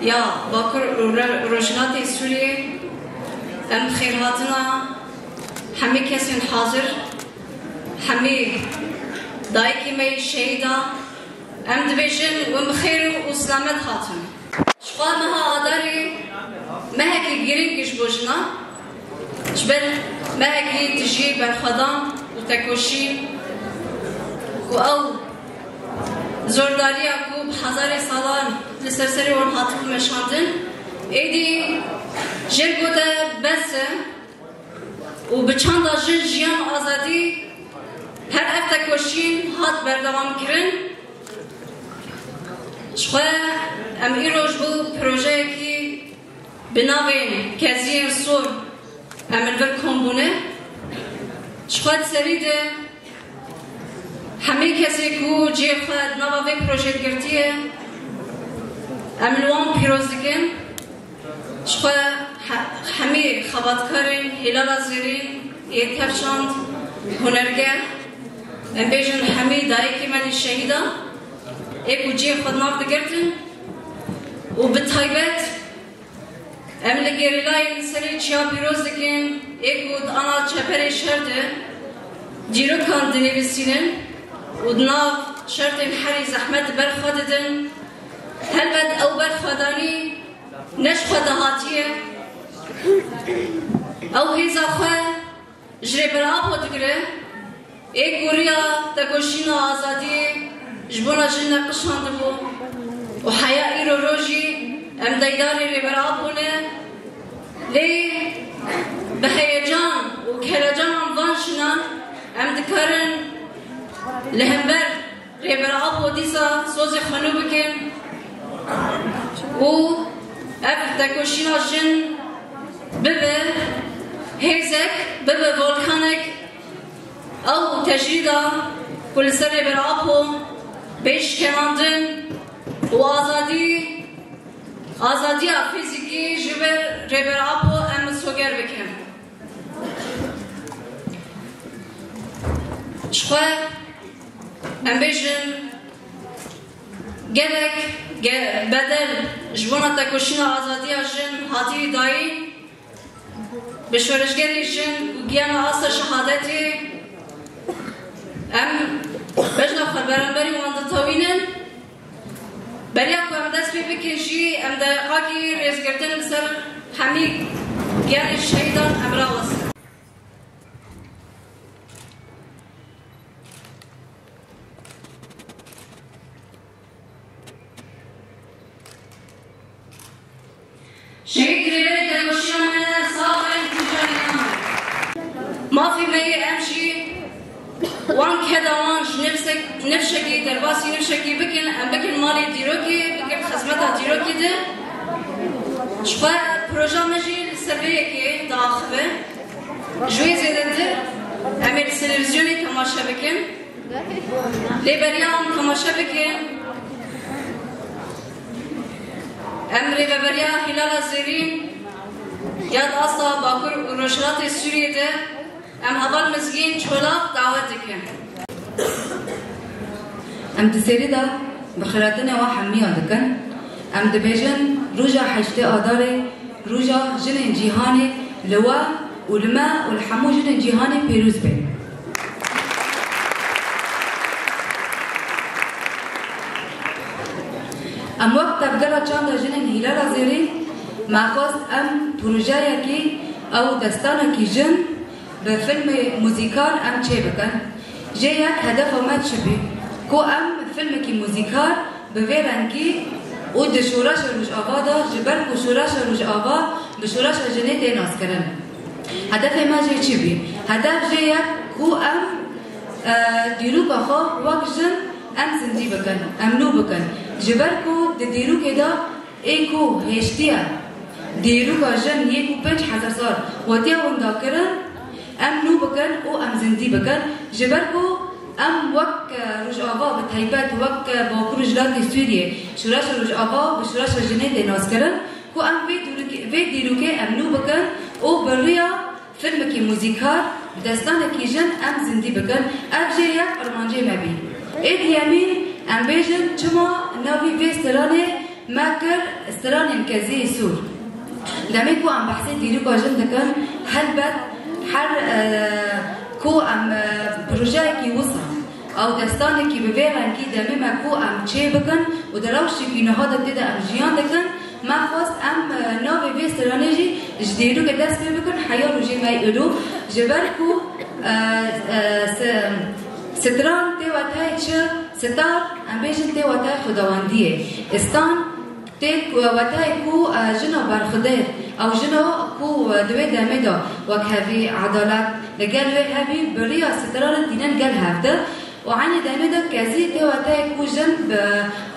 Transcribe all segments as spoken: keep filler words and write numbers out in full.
Ya Bakur û Re-, Rojhilatê Sûriyê, em xêrhatina hemî kesên hazir, hemî dayikê me yê şehîda, em dibêjin we bi xêr û selamet hatin. Ji xwe meha Adarê mehekî girîng ji bo jina, ji ber mehekî tijî berxwedan û tekoşîn ku ew zordariya ku bi hezarê salan li ser serê wan hatibû meşandin, êdî jê gote bes e û bi çanda jin, jiyan, azadî her ev tekoşîn hat berdewamkirin. Ji xwe em îro ji bo projeyekî bi navê Keziyên Sor em li vir kom bûne. Ji xwe di serî de hemî kesê ku cihê xwe di nava vê projeyê girtiye, em li wan pîroz dikin. Ji xwe he-, hemî xebatkarên Hîlala Zêrîn yê tevşand hunergeh, em bêjin hemî dayikê me yê şehîdan ê ku cihê xwe di nav digirtin û bi taybet em li gerîlayên li serê çiya pîroz dikin, ê ku di ana çeperê şer de dîrokan dinivîsînin û di nav şertên herî zehmet ber xwe didin. Helbet ew berxwedanî ne ji xwe de hatiye. Ew hêza xwe ji Rêber Apo digire, ê ku riya tekoşîna azadiyê ji bona jin neqişandibû û heya îro rojî em deydarê Rêber Apo ne, lê bi heyecan û kelecanan van jinan em dikarin li hember Rêber Apo dîsa sozê xwe nû bikin û ev tekoşîna jin bibe hêzek, bibe volkanek, ew tecrîda ku li ser Rêber Apo bê şikemandin û azadî, azadiya fîzîkî ji ber Rêber Apo em misoger bikin. Ji xwe em bêjin, gelek ge-, bedel ji bona tekoşîna azadiya jin hatî dayîn, bi şoreşgerê jin û giyana asta şehadetê em bejna xwe beramberî wan ditewînin. Beriya ku em dest pê bikin jî, em deqakî rêzgirtin li ser hemî giyanê şehîdan em rawestin. Şehîd rêberê tekoşîna me sax in, tûca nînan. Mafê me ye em jî wan keda wan ji nifsek-, nifşekî, derbasî nifşekî bikin, em bikin malê dîrokê, bikin xizmeta dîrokê de. Ji xwe proja me jî li ser vê yekê diaxive. Ji wê zêdetir em ê li televîzyonê temaşe bikin. Lê beriya em temaşe bikin, em rêveberiya Hîlala Zêrîn ya di asta Bakur û Rojhilatê Sûriyê de em heval Mizgîn Çolak dawet dikin. Em di serî de bi xiratinê we hemiya dikin. Em dibêjin roja heştê Adarê, roja jinên cîhanê li we û li me û li hemû jinên cîhanê pêrûz be. Em wek Tevgera Çanda Jinên Hîlala Zêrîn me xwest em projeyekî ew destanekî jin bi filmê muzîkal em çêbikin. Jê yek hedefa me çi bî? Ku em filmekî muzîkal bi vê rengî û di şoreşa Rojava de, ji ber ku şoreşa Rojava bi şoreşa jinê tê naskirin. Hedefê me jê çi bî? Hedef jê yek ku em, e, dîroka xwe wek jin em zindî bikin, em nû bikin. Ji ber ku di dîrokê de ê ku hêştiye dîroka jin yê ku pênc hezar sal hatiye windakirin, em nû bikin û em zindî bikin. Ji ber ku em wek, e, Rojava, bi taybet wek, e, Bakur Rojhilatê Sûriyê, şoreşa Rojava bi şoreşa jinê tê naskirin, ku em vê dûrikê-, vê dîrokê em nû bikin û bi riya filmekî muzîkal, bi destanekî jin em zindî bikin. Ev jê yek armancê me bî. Ê diyemîn, em bêjin çima navî vê stranê Me kir stranên keziyê sûr. Demê ku em behsê dîroka jin dikin, helbet her, e, ku em, e, projeyekî wisa ew destanekî bi vê rengî demê me ku em çê bikin û di rewşekî niha de tê de em jiyan dikin, me xwest em, e, navê vê stranê jî ji dîrokê dest pê bikin heya rojê me îro. Ji ber ku, e, e, se-, stran tê wetayê çi? Sitar, em bêjin tê wetayê xwedawendiyê. Stan tê ku, wetayê ku, e, jina berxwedêr, ew jina ku, e, di wê demê de wek hevî edalet li gel wê hebî, bi riya sitran tînin gel hevdî. Û eynî demê de kezî tê wetayê ku jin bi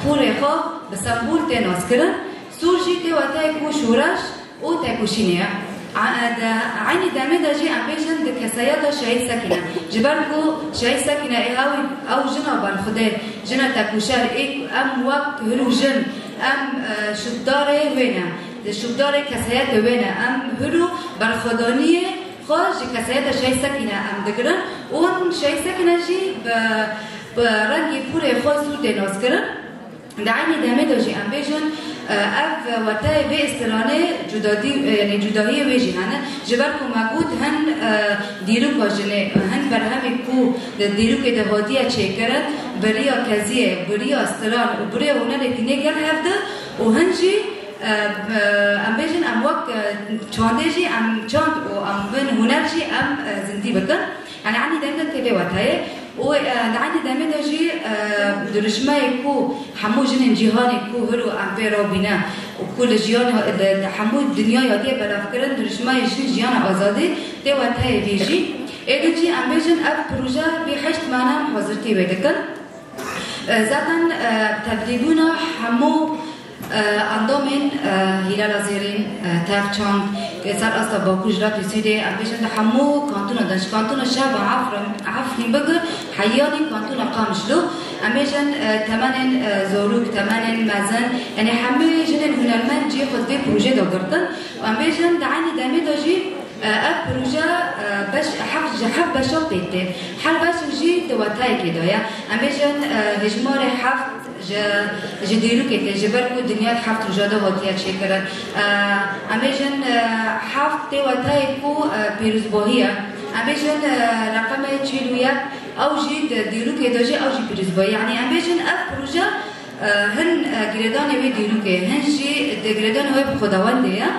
pûrê xwe, bi sembûl tê naskirin. Sûr jî tê wetayê ku şoreş û tekoşînê ye. A-, de, eynî demê de jî em bêjin di kesayeta Şehîd Sekîne. Ji ber ku Şehîd Sekîne ê ew, ew jina berxwedêr, jina tekoşer, ê em wek hil û jin, em, e, şûkdarê wê ne. Di şûkdarê kesayetê wê ne. Em hil û berxwedaniyê xwe ji kesayeta Şehîd Sekîne em digirin. Û Şehîd Sekîne jî bi, bi rengê pûrê xwe sûr tê naskirin. Di eynî demê de jî em bêjin, e, ev wetayê vê stranê cudadî, e, yanî cudahiyê wê jî hene. Ji ber ku me got hin, e, dîroka jinê, hin berhemê ku di dîrokê de hatiye çêkirin, bi riya keziyê, bi riya stran û bi riya hunerê tînê gel hevdî û hin jî, e, e, em bêjin em wek, e, çandê jî em çand û em bin huner jî em, e, zindî bikin. Yanî eynî demê de tê vê wetayê. Û, e, di eynî demê de jî, e, dirûşmeyê ku hemû jinên cîhanê ku hil û em pê re bîne û ku li jiyan, li, li hemû dinyayê hatiye belavkirin, dirûşmeyê jin, jiyan, azadî tê wetayê vê jî. Êdî jî em bêjin ev proje vê heşt mehan hazirtî wê dikin. E, zaten, e, tevlîbûna hemû Endamên, e, Hîlala Zêrîn, e, tev çand, e, ser asta Bakur, Jilat û Sûdê, em bêjin di hemû kantona de, ji kantona Şeva, Efrin, Efrîn bigir, heyanî kantona Qamişlo, em bêjin, e, temenên, e, zarok, temenên mezin, yanî hemû jinên hunermend cihê xwe di vê projê de girtin. Û em bêjin di eynî demê de jî, e, ev proje, e, beş, heft, ji heft beşa pêk tê. Her beşek jî di wetayekê de ye. Em bêjin, e, hejmarê heft Ji, ji dîrokê tê, ji ber ku dinya di heft roja de hatiye çêkirin. E, em bêjin, e, heft tê wetayê ku, e, pîrozbahî ye. Em bêjin, e, reqemê çil û yek, ew jî di dîrokê de jî ew jî pîrozbahî. Yanî em bêjin ev proje, e, hin, e, girêdanê wê dîrokê, hin jî di girêdanê wê bi xwedawendê ye.